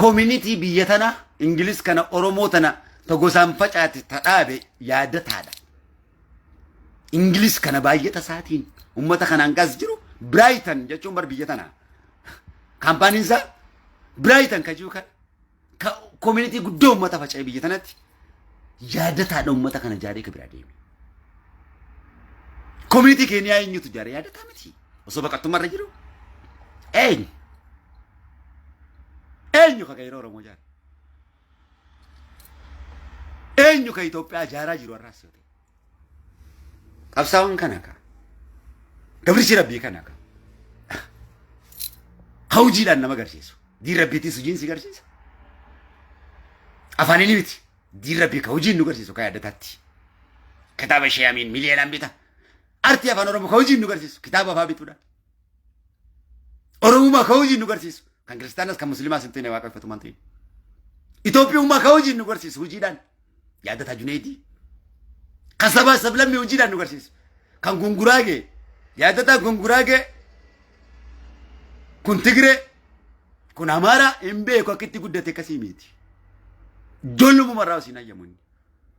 Community biyya tana Ingilis kana Oromoo tana ta gosaan facaate ta dhaabe yaadataadha. Ingilis kana baay'ata isaatiin uummata kanaan gas jiru Brighton jechuun bar biyya tana. Kaampaaniin isaa Brighton ka jiru kana ka community guddoo uummata faca'e biyya tanatti yaadataadha uummata kana jaaree ka biraa deeme. Community Keeniyaa eenyutu jaare yaadataa miti. Osoo baqattummaa irra jiru eenyu? Eenyu ka qeeroo Oromoo jaare? Eenyu ka Itoophiyaa jaaraa jiru har'aas yoo ta'e? Qabsaa'oon kana ka. Gabrichi Rabbii kana ka. Ka hojiidhaan nama agarsiisu. Diin Rabbiitis hojiin si agarsiisa. Afaaniin miti. Diin Rabbii ka hojiin nu agarsiisu ka yaadataatti. Kitaaba ishee amiin miliyoonaan bita. Artii afaan Oromoo ka hojiin nu agarsiisu kitaaba afaa bituudhaan. Oromummaa ka hojiin nu agarsiisu. Kan kiristaanas kan musliimaas hin ta'ine waaqeffatumaan ta'in. Itoophiyummaa ka hojiin nu agarsiisu hojiidhaan. Yaadataa Juneedii. Kan sabaa sablammii hojiidhaan nu agarsiisu. Kan gunguraagee. Yaadataa gunguraagee. Kun Tigree. Kun Amaaraa hin beeku akka itti guddate akkasii miti. Ijoollummaa irraa siin hayyamu inni.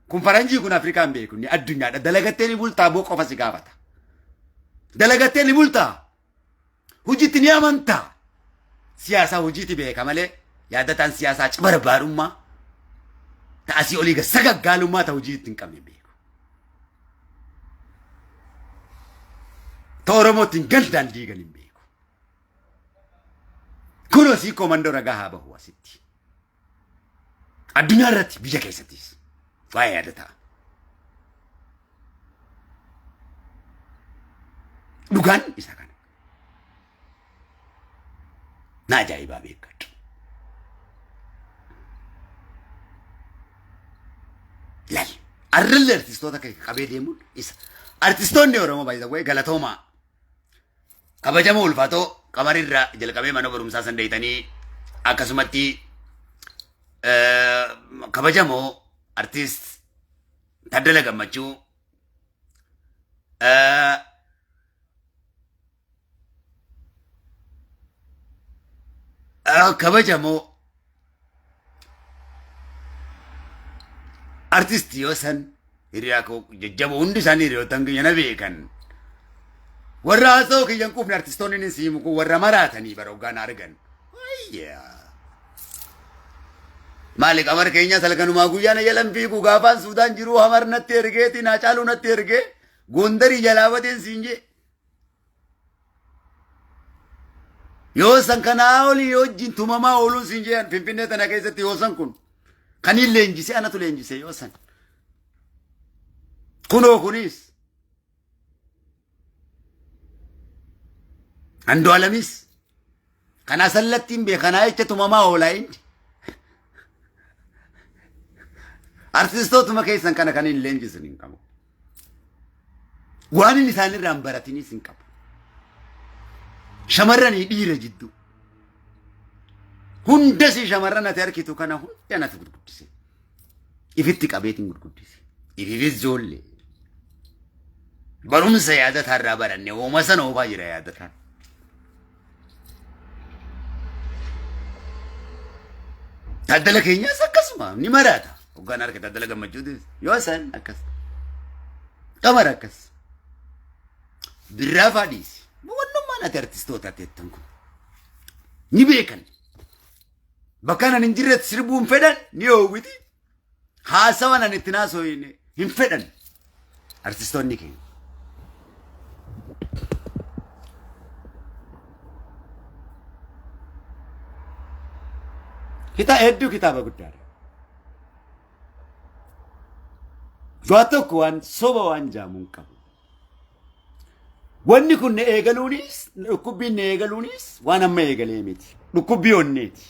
Kun faranjii kun Afrikaa hin beeku inni addunyaadha. Dalagattee ni bultaa boo qofa si gaafata. Dalagattee ni bultaa. Hojiitti ni amantaa. Siyaasaa hojiitti beeka malee yaadataan siyaasaa cibarbaarummaa ta'asii olii gad sagaggaalummaa ta hojii itti hin qabne hin beeku. Ta Oromootti hin galdaan diigan hin beeku. Kunoo sii komandoo ragaa haa bahu asitti. Addunyaa irratti biyya keessattis waa'ee yaadataa. Dhugaan isa kana. Na ajaa'ibaa beekadhu. Lal. Arrallee artistoota qabee deemuun isa. Artistoonni Oromoo by the way galatoomaa. Kabajamoo ulfaatoo qamarirraa jalqabee mana barumsaa san deeytanii akkasumatti kabajamoo artiist Taddala Gammachuu kabajamoo artiist yoo san hiriyaa koo jajjaboo hundi isaanii hiriyoottan kiyya na beekan. Warra haasa'oo kiyya hin quufne artistoonni ni siimu kun warra maraatanii bara hoggaan argan. Ayyaa. Maali qamar keenyaa salkanumaa guyyaa na jalan fiigu gaafaan Suudaan jiruu hamar natti ergeeti naa caaluu natti ergee Gondarii jalaa badeen siin jee. Yoo san kanaa olii wajjin tumamaa ooluun siin jee Finfinnee tana keessatti yoo san kun kaniin leenjisee anatu leenjisee yoo san. Kunoo kunis Andu'aalamis kanaa sallattiin beekanaa jecha tumamaa oolaa inni. Artistootuma keessan kana kan hin leenjisin hin qabu. Waan inni isaanirraa hin baratinis hin qabu. Shamarranii dhiira jidduu. Hundasii shamarran ati arkitu kana hunda nati gurguddise. Ifitti qabeetiin gurguddise. Ififis ijoollee. Barumsa yaadataa irraa baranne hooma sana oofaa jira yaadataan. Taaddala keenyaas akkasuma ni maraata. Hoggaan harka taaddala gammachuutis yoo isaan akkas. Qamara akkas. Birraa faa dhiisi. Wannummaan ati artistoota teettan kun. Ni beekan. Bakka nan hin jirretti sirbuu hin fedhan ni oowwiti. Haasawa nan itti naasooyine hin fedhan. Artistoonni keenya. Kitaa hedduu kitaaba guddaadha. Waa tokko waan soba waan jaamu hin qabu. Wanni kun na eegaluunis dhukkubbiin na eegaluunis waan amma eegalee miti. Dhukkubbii onneeti.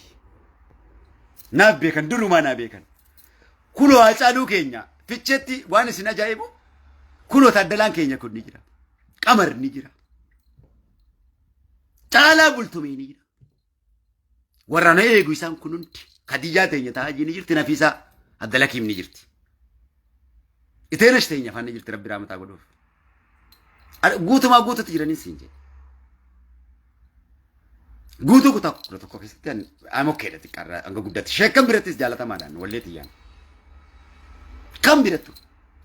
Naaf beekan durumaa naa beekan. Kunoo Haacaaluu keenya ficheetti waan isin ajaa'ibu kunoo Taaddalaan keenya kun ni jira. Qamar ni jira. Caalaa Bultumee ni jira. Warra na eegu isaan kun hundi. Khadijaa teenya taa'aa ni jirti Nafiisaa Abdalakiim ni jirti. Iteenash teenya afaan ni jirti Rabbi raamataa godhuuf. Guutumaa guututti jiranii siin jedhe. Guutuu kutaa 11 keessatti I'm okay dha xiqqaarraa hanga guddaatti. Sheekkan birattis jaalatamaadhaan wallee tiyyaan. Kan birattu.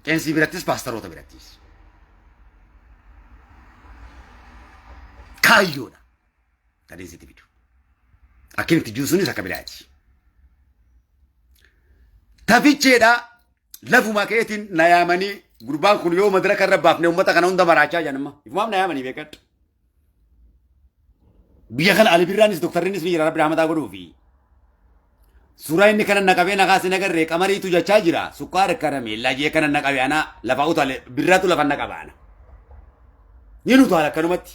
Qeensii birattis paastaroota birattis. Kaayyoodha. Kan isitti fidu. Akkin itti jiru sunis akka biraati. Taficheedha lafumaa ka'eetiin na yaamanii gurbaan kun yoo madraka irra baafne uummata kana hunda maraachaa jiran amma. Ifumaaf na yaamanii beekadhu. Biyya kana Ali Birraanis doktarrinis ni jira rabbi rahmataa godhuufi. Suuraa inni kana naqabee na kaase nagarree qamariitu jechaa jira. Sukkaara karameellaa jee kana naqabe ana lafa utaale birraatu lafa naqaba ana. Ni utaala akkanumatti.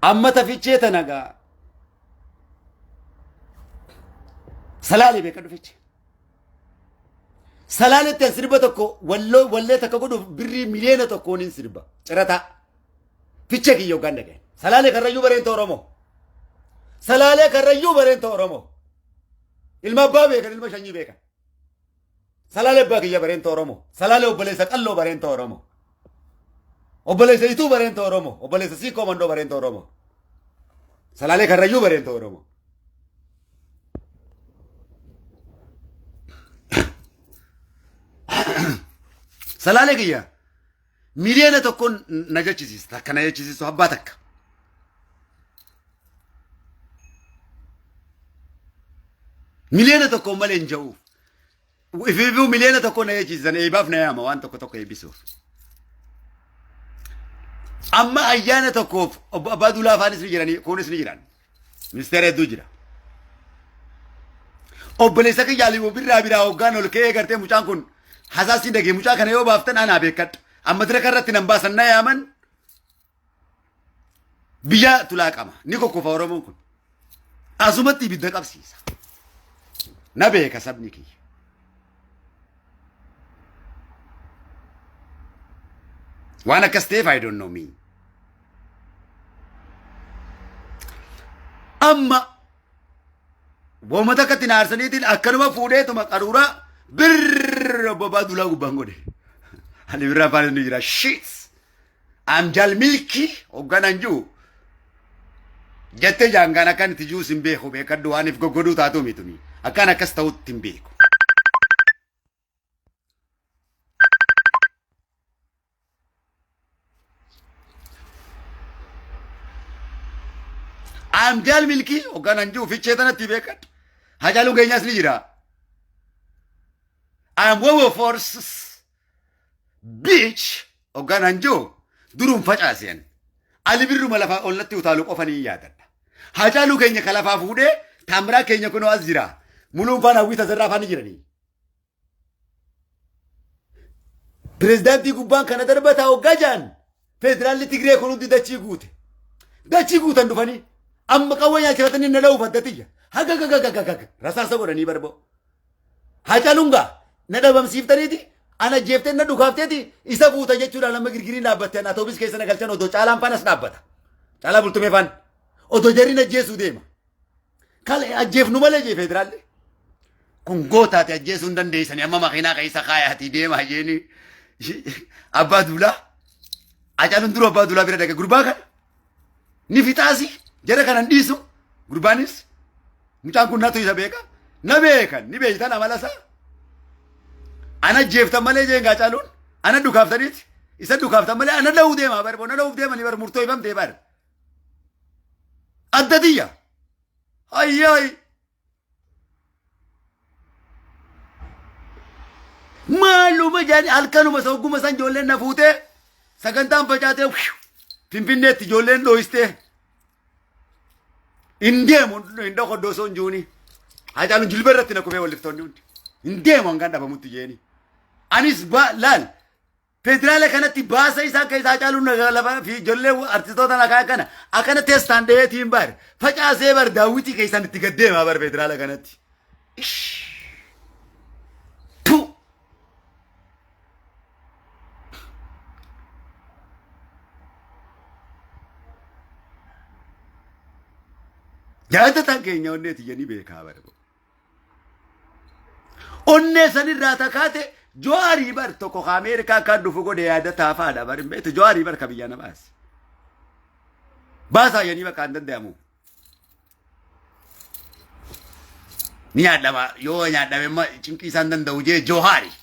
Amma tafichee tana gaa. Salaalee beekadhu fichee. Salaaletti an sirba tokko walloo wallee takka godhuuf birrii 1 miliyoona hin sirba. Cirataa. Fichee kiyya hoggaan dhagaye. Salaalee Karrayyuu bareenta Oromoo. Salaalee Karrayyuu bareenta Oromoo. Ilma abbaa beekan ilma shanyii beekan. Salaalee abbaa kiyya bareenta Oromoo. Salaalee obboleessa qalloo bareenta Oromoo. Obboleessa ituu bareenta Oromoo. Obboleessa siikoo mandoo bareenta Oromoo. Salaalee Karrayyuu bareenta Oromoo. Salaalee kiyya 1 miliyoona na jechisiisa. Takka na jechisiisu abbaa takka. 1 miliyoona malee hin ja'uuf. Ifiifuu 1 miliyoona na jechisiisan eebaaf na yaama waan tokko tokko eebbisuuf. Amma ayyaana tokkoof obbo Abbaa Duulaa afaanis ni jiranii kunis ni jiran. Ministeera hedduu jira. Obboleessa kiyya Aliyu Birraa biraa hoggaan ol ka'ee gartee mucaan kun hasaasni dhagee mucaa kana yoo baaftan anaa beekadhu. Amma dira irratti nan baasan na yaaman biyya tulaaqama ni kokkofa Oromoon kun. Asumatti ibidda qabsiisa. Na beeka sabni kiyya. Waan akkas ta'eef I don't know me. Amma wooma takka itti naarsaniitiin akkanuma fuudheetuma qaruuraa birr obbo Abbaa Duulaa gubbaan godhe. Ali birraa afaan inni jira. Shit! I'm jaal milkii hogganaan jiru jettee jaangaan akkan itti jiru sin beeku beekadhu waan if goggoduu taatu mituni. Akkaan akkas ta'utti hin beeku. I'm jaal milkii hogganaan jiru fichee tanatti beekadhu. Hacaaluun keenyaas ni jira. I'm wowo forces bitch hogganaan jiru duruun facaaseen. Ali birruma lafaa ollatti utaalu qofa ni yaadadha. Hacaaluu keenya ka lafaa fuudhee taammiraa keenya kunoo as jira. Muluun faan hawwii tasarraa faan ni jiranii. Pireezidaantii gubbaan kana darbataa hoggaa jaan federaalli Tigree kun hundi dachii guute. Dachii guutan dhufanii amma qawwee nyaachifatanii na dha'uuf adda tiyya. Haga gaga gaga gaga rasaasa godhanii barba'u. Hacaaluun gaa na dhabamsiiftaniiti ana jeeftee na dhukaafteeti isa fuuta jechuudhaan amma girgiriin dhaabbatte ana atoobis keessa na galchan odoo caalaan faanas dhaabbata. Caalaa bultumee faan odoo jarri na ajjeesuu deema. Kale ajjeefnu malee jee federaalli. Kun gootaati ajjeesuu hin dandeessanii amma makiinaa keessa kaayaatii deemaa jeeni abbaa duulaa. Hacaaluun dura abbaa duulaa bira dhaqe gurbaa kana ni fixaasi jara kana hin dhiisu gurbaanis mucaan kun natu isa beeka na beekan ni beektan amala isaa. Ana jeeftan malee jeen Hacaaluun ana dhukaaftaniiti isa dhukaaftan malee ana dha'uu deemaa bar na dha'uuf deemanii bar murtoo ifamtee bar. Adda tiyya. Ayyaay. Maaluma jedhanii halkanuma isa hogguma san ijoolleen na fuutee sagantaan facaatee Finfinneetti ijoolleen dhoohistee hin deemu hin dhokodhoo osoo hin jiruuni. Hacaaluun jilba irratti na kufee walliftoonni hundi. Hin deemu hangaan dhabamutti jeeni. Anis laal Federaala kanatti baasa isaan keessa Hacaaluun lafa fi ijoollee artistoota nakaa kana akkana teessaan dheetiin bar facaasee bar daawwitii keessaan itti gad deemaa bar federaala kanatti. Tu. Jaalataan keenya onneeti jedhanii beekaa bara. Onnee sanirraa takaate Jawaarii bar tokko ka Ameerikaa kan dhufu godhe yaada taafaadha bar hin beektu Jawaarii bar ka biyyaa na baase. Baasaa jedhanii bakka hin danda'amu. Ni nyaadhama yoo nyaadhame immoo cinqii isaan danda'u jee Jawaarii.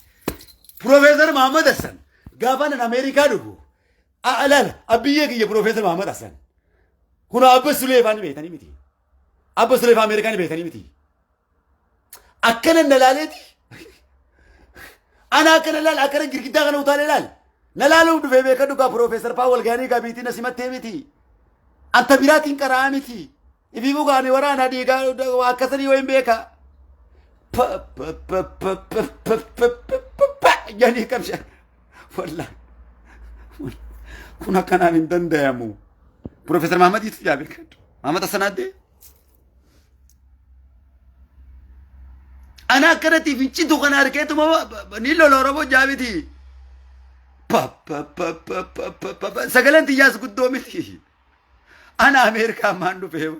Piroofeesar Mahammad Hassan gaafa nan Ameerikaa dhufu alaala abbiyyee kiyya Piroofeesar Mahammad Hassan. Kun Abba Sulee faan beektanii miti. Abba Sulee faan Ameerikaa ni beektanii miti. Akkana na laaleeti. Ana akkana laal akkana girgiddaa kana utaalee laal. Na laaluuf dhufee beeka dhugaa Piroofeesar Paa walgaanii gabiitii na simattee miti. Anta biraatiin qaraa miti. Ifiifuu kaanii waraana dhiigaa akkasanii yoo hin beeka. Jedhanii qabsha. Wallaahi. Kun akkanaan hin danda'amu. Piroofeesar Mahammad Yusuf yaa beekadhu. Mahammad Hassan Addee. Ana akkanatti fincitu kana arkeetuma ni lola Oromoo jaamiti. Sagaleen tiyyaas guddoo miti. Ana Ameerikaa maan dhufe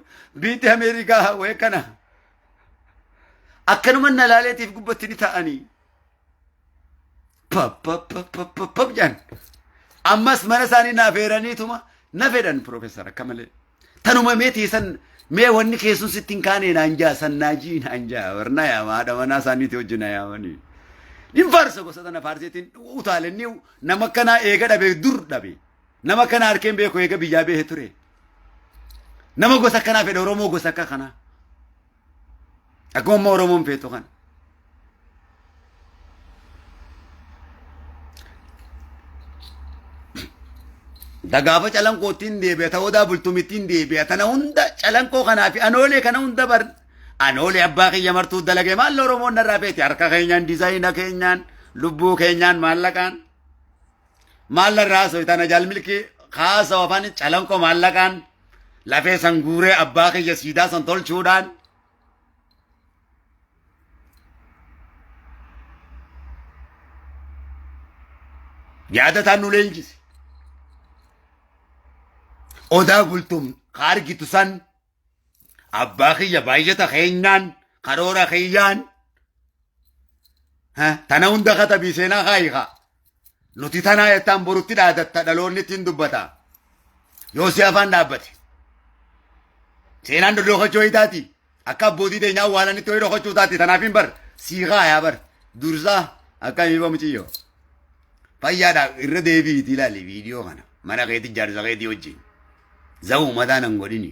biitti Ameerikaa wayii kana. Akkanuma na laaleetiif gubbatti ni ta'anii. Pap jedhan. Ammas mana isaanii na affeeraniituma na fedhan piroofeesar akka malee. Tanuma mee teessan mee wanni keessun sitti hin kaane naan jaa sannaajii naan jaa warna yaama haadha manaa isaaniiti wajjin na yaamanii. Nin faarsa gosa tana faarseetiin utaalenni nama akkanaa eega dhabe dur dhabe. Nama akkanaa harkeen beeku eega biyyaa beehe ture. Nama gosa akkanaa fedha Oromoo gosa akka kanaa. Akkuma amma Oromoon feetu kana. Dagaafa calanqoottiin deebi'a ta'uu daa bultumittiin deebi'a tana hunda calanqoo kanaa fi anoolee kana hunda bar anoolee abbaa kiyya martuu dalage maal Oromoon narraa feeti harka keenyaan diizaayina keenyaan lubbuu keenyaan maallaqaan maal narraa haasoo tana jaalmilkii haasoo afaan calanqoo maallaqaan lafee san guuree abbaa kiyya siidaa san tolchuudhaan yaadataan nu leenjise. Odaa bultum ka argitu san abbaa kiyya baay'ata keenyaan karoora kiyyaan tana hunda katabii seenaa kaayi kaa. Nuti tanaa jettaan borutti dhaadatta dhaloonni ittiin dubbata. Yoo si afaan dhaabbate. Seenaan doddookachuu wayii taati. Akka abbootii teenyaa awwaalanitti wayii dhokachuu taati. Tanaaf hin bar. Sii kaayaa bar. Dursaa akka hiiba muciyyoo. Fayyaadha irra deebi'iitii ilaali viidiyoo kana. Mana keetii jaarsa keetii wajjin. Zawuu mataa nan godhini.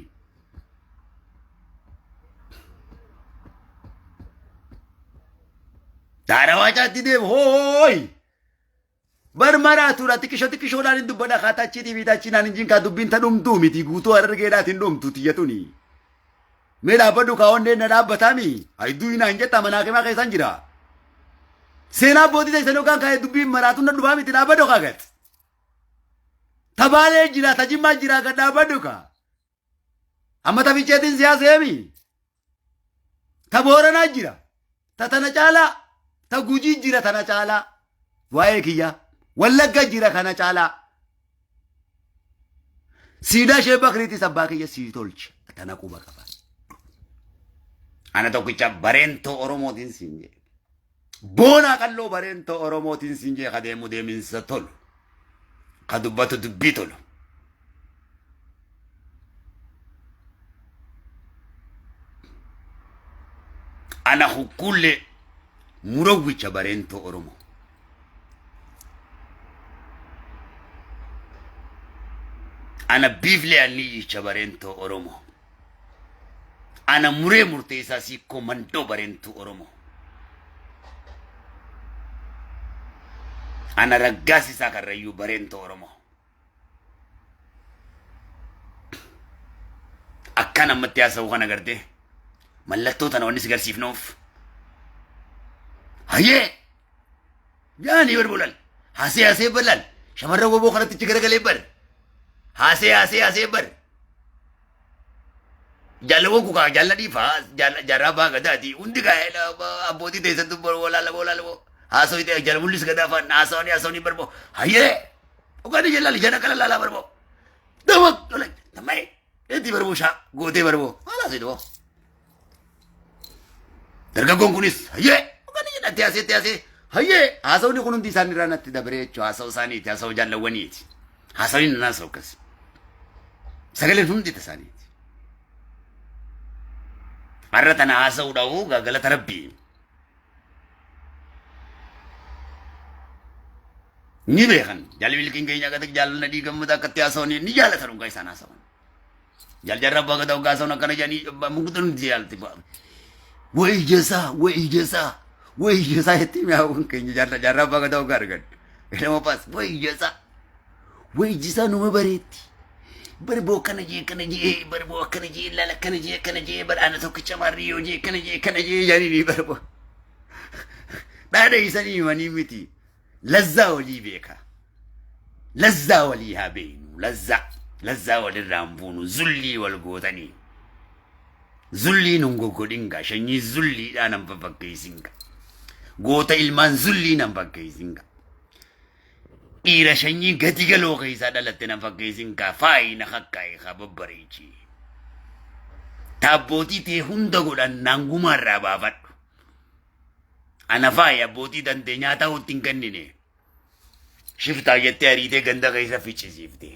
Daarawaa caatti deemu hooyi. Bar maraatuudha xiqqisho xiqqishoodhaan hin dubbadha kaa tachiitii fi tachii naan hin jinkaa dubbiin ta dhumtuu miti guutuu harargeedhaat hin dhumtu tiyya tuni. Mee dhaabbadhu kaa onneen na dhaabbataami hayduu hinaan jetta manaa kemaa keessaan jira. Seenaa abbootii teessan yookaan kaa'ee dubbiin maraatuun na dhufaa miti dhaabbadhu kaa gad. Tabaalee jira tajimmaa jira gad dhaabbadhu kaa. Amma taficheetiin siyaasa eemi. Ta Booranaa jira. Ta tana caalaa. Ta Gujii jira tana caalaa. Waa'ee kiyyaa. Wallagga jira kana caalaa. Siidaa ishee bakriitis abbaa kiyya sii tolche. Tana quba qaba. Ana tokkicha bareentoo Oromootiin siin jedhe. Boonaa qalloo bareentoo Oromootiin siin jedhe ka deemu deeminsa tolu. Ka dubbatu dubbii tolu. Ana hukkuullee murawwicha bareentoo Oromoo. Ana biiflee anniyyicha bareentoo Oromoo. Ana muree murteessaa siikkoo mandoo bareentuu Oromoo. Ana raggaasisaa karrayyuu bareentoo Oromoo. Akkaan ammatti haasa'u kana gartee mallattoo tana wanni si garsiifnuuf. Hayyee! Yaani bar bolal. Haasee haasee balal. Shamarran woboo kanatti ichi garagalee bar. Haasee haasee haasee bar. Jaalawwan kukaa jaalla dhiifaa jaarraa abbaa gadaati. Hundi kaa abbootii teessattu walaala walaala haasoo itee jala mul'is gadaa faan haasawanii haasawanii barboo. Hayyee! Dhugaanii jalaali jala kala laalaa barboo. Dama tola tamai eetti barboo shaa gootee barboo. Maal haasee duboo. Dargaggoon kunis hayyee dhugaanii jedha itti haasee itti haasee. Hayyee haasawni kun hundi isaan irraa natti dabaree jechuudha. Haasawu isaaniiti, haasawu jaallawwaniiti. Haasawni nan haasawu akkas. Sagaleen hundi isaaniiti. Har'a tana haasa'uu dhabuu galata rabbii. Ni beekan. Jaalli milkiin keenya akka jaalala nadhii gammada akkatti haasawanii ni jaalatan dhugaa isaan haasawan. Jaaljarra abbaa gadaa hoggaa haasawwan akkana jedhanii mukti nuti jaalti. Way ijeessaa, way ijeessaa, way ijeessaa jettee mi'aawwan keenya jaarraa abbaa gadaa hoggaa argan. Ilma paas way ijeessaa, way ijeessaa numa bareetti. Bari boo akkana jee akkana jee bari boo akkana jee laala akkana jee akkana jee bari ana tokkicha maarriyyoo jee akkana jee akkana jee jedhanii ni bari boo. Dhaadha isanii himanii miti. Lazzaa walii beeka. Lazzaa walii haa beeknu. Lazzaa. Lazzaa walirraa hin buunu. Zullii wal gootanii. Zullii nun goggodhin gaa. Shanyii zulliidhaa nan fafakkeessin gaa. Goota ilmaan zullii nan fakkeessin gaa. Dhiira shanyii gadi galoo keessaa dhalatte nan fakkeessin gaa. Faayina hakkaa'e haa babbareechi. Taabbootii tee hunda godhan naangumaarraa baafadhu. Ana faayi abbootii tantee nyaata itti hin kennine. Shiftaa jettee ariitee ganda keessa ficcisiifte.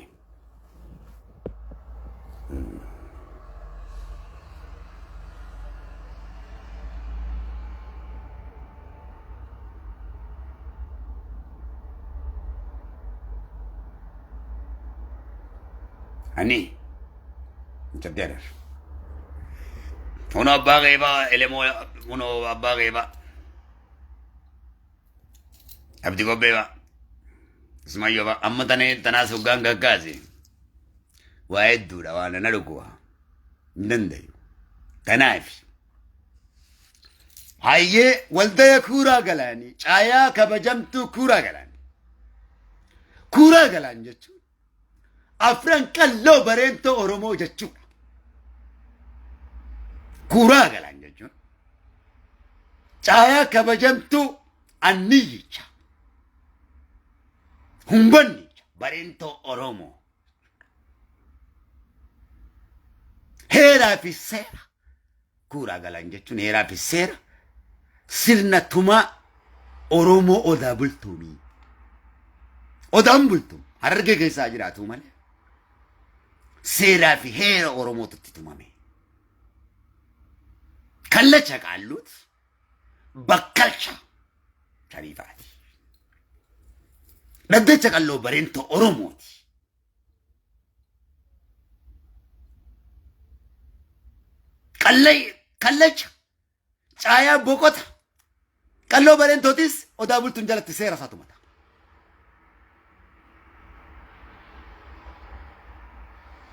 Ani mucatti adar. Uno abbaa qeebaa elemoo uno abbaa qeebaa. Abdi qophee fa'a. Ismayyoo fa'a. Amma tana tanaas hoggaan gaggaase. Waa hedduudha waan na dhuguwa. Hin dandayu. Tanaafi. Hayyee waldaya kuuraa galaanii caayaa kabajamtuu kuuraa galaanii. Kuuraa galaan jechuun Afran qalloo bareentoo Oromoo jechuudha. Kuuraa galaan jechuun caayaa kabajamtuu anniyyicha humbannicha bareentoo Oromoo heeraa fi seera kuuraa galaan jechuun heeraa fi seera sirna tumaa Oromoo odaa bultuumii. Odaan bultuum Harargee keessaa jiraatu malee seeraa fi heera Oromootu itti tumame. Kallacha qaalluut bakkalcha shariifaati. Dhaddacha qalloo bareentoo Oromooti. Qallay kallacha caayaa boqota qalloo bareentootis odaa bultuun jalatti seera isaa tumata.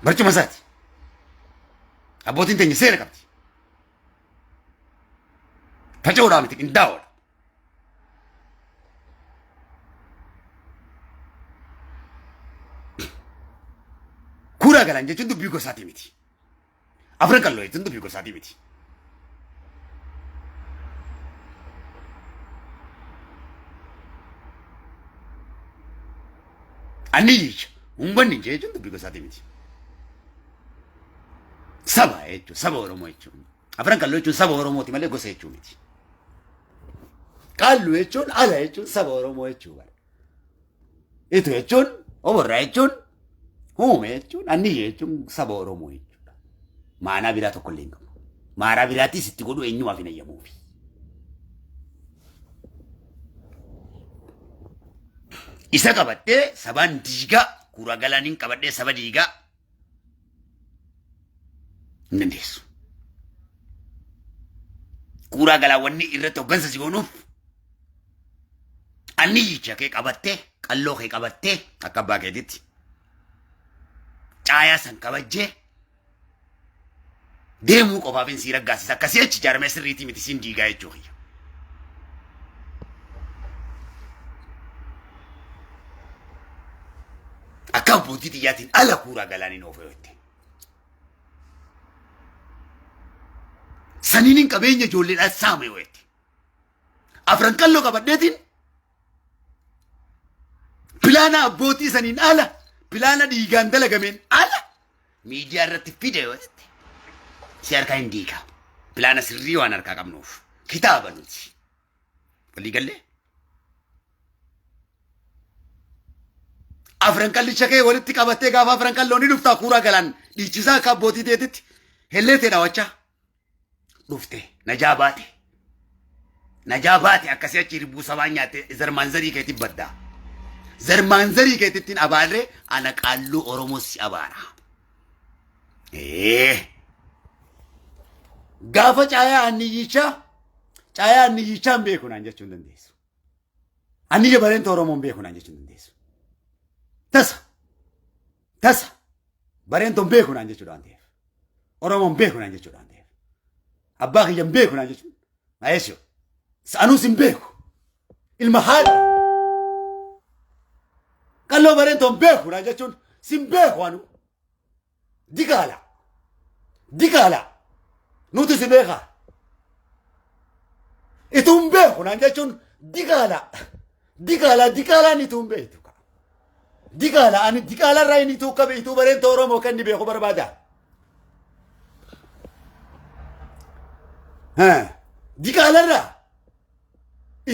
Barcuma isaati. Abbootiin teenya seera qabdi. Faca'uudhaa miti qindaa'oodha. Kuuraa galan jechuun dubbii gosaatii miti. Afran qalloo jechuun dubbii gosaatii miti. Anni jecha umbanni jechuun dubbii gosaatii miti. Saba jechuun saba Oromoo jechuun. Afran qalloo jechuun saba Oromooti malee gosa jechuu miti. Qaallu jechuun ala jechuun saba Oromoo jechuu bara. Itu jechuun oborraa jechuun uume jechuun anniyye jechuun saba Oromoo jechuudha. Maanaa biraa tokko illee hin qabu. Maanaa biraattis itti godhu eenyumaaf hin ayyamuufi. Isa qabadhee sabaan diigaa kuura galaaniin qabadhee saba diigaa hin dandeessu. Kuuraa galaa wanni irratti hoggansa si goonuuf anniyyicha kee qabattee qalloo kee qabattee akka abbaa keetitti caayaa san kabajjee deemuu qofaaf hin sii raggaasisa akkasii achi jaarmee sirriitii miti siin diigaa jechuu kiyya. Akka abbootii xiyyaatiin ala kuuraa galaaniin oofee jette. Saniin hin qabeenya ijoolleedhaan saame yoo jette. Afran qalloo qabadheetiin pilaana abbootii saniin ala pilaana dhiigaan dalagameen ala miidiyaa irratti fide yoo jette si harkaa hin diiga. Pilaana sirrii waan harkaa qabnuuf kitaaba nuti. Walii gallee? Afran qallicha kee walitti qabattee gaafa afran qalloo ni dhuftaa kuuraa galaan dhiichisaa akka abbootii teetitti hellee tee dhaawachaa dhufte najaa baate. Najaa baate akkasii achi hirbuu sabaa nyaatte zarmaanzarii keetti baddaa. Zarmaanzarii keetittiin abaarree ana qaalluu Oromoo si abaara. Ee. Gaafa caayaa anniyyichaa caayaa anniyyichaa hin beeku naan jechuu hin dandeessu. Anniyya bareenta Oromoo hin beeku naan jechuu hin dandeessu. Tasa tasa bareento hin beeku naan jechuudha waan ta'eef. Oromoo hin beeku naan jechuudha waan ta'eef. Abbaa kiyya hin beeku naan jechuudha. Ayeesyo. Anuus hin beeku. Ilma haadha. Qalloo bareento hin beeku naan jechuun sin beeku anu. Digaala. Digaala. Nuti si beekaa. Ituu hin beeku naan jechuun digaala. Digaala diqaalaan ituu hin beektu. Digaala ani diqaala irraa inni ituu qabe ituu bareenta Oromoo kan inni beeku barbaada. Diqaala irraa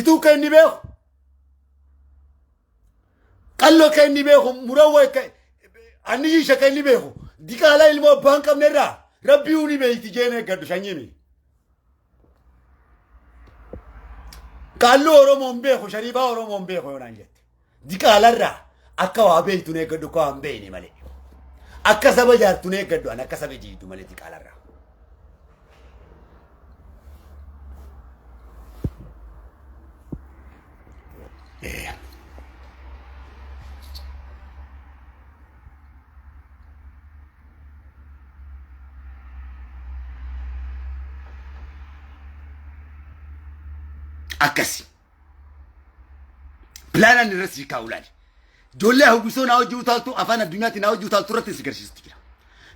ituu kan inni beeku. Qalloo kan inni beeku murawwa anniyyisha kan inni beeku diqaalaa ilmoo abbaa hin qabne irraa rabbii uni beeyti jeen eeggadhu sanyii. Qaalluu Oromoo hin beeku shariifaa Oromoo hin beeku yoo naan jette. Diqaalarraa akka waa beektu eeggadhu akka waa hin beekne malee. Akka saba jaartu eeggadhu an akka saba jiitu malee diqaalarraa. Akkasi. Pilaanaan irra sii kaa'u laali. Ijoollee hawwisoo naa hojii utaaltu afaan addunyaatti naa hojii utaaltu irratti si garsiistu jira.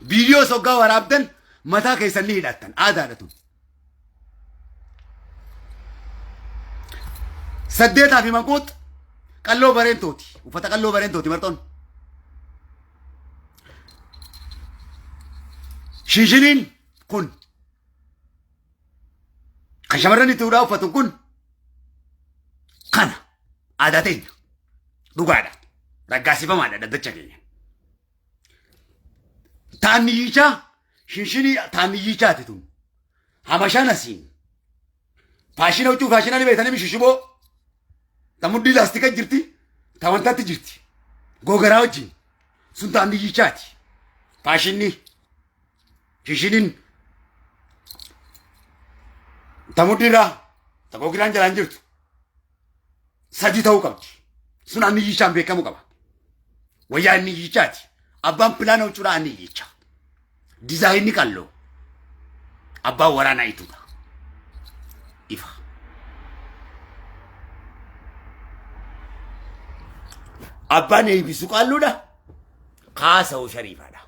Viidiyoo soggaa waraabdan mataa keessan ni hidhattan aadaadha tun. Saddeetaa fi manquux qalloo bareentooti. Uffata qalloo bareentooti marxoon. Shiishiniin kun kan shamarran itti hudhaa uffatu kun kana aadaa teenya dhugaadha. Raggaasifamaadha dhaddacha keenya. Taanniyyichaa shinshinii taanniyyichaati tun. Hamashaan asiin. Faashina huccuu faashina ni beektanii shishiboo. Ta mudhii laastika jirti. Ta wantaatti jirti. Googaraa wajjin. Sun taanniyyichaati. Faashinni. Shinshiniin. Ta mudhiirraa. Ta googiraan jalaan jirtu. Sadii ta'uu qabdi. Sun anniyyichaan beekamuu qaba. Wayyaa anniyyichaati. Abbaan pilaana huccuudhaa anniyyicha. Dizaayinni qalloo. Abbaan waraanaa ituudha. Ifa. Abbaan eebbisu qalluudha. Kaasa'u shariifaadha.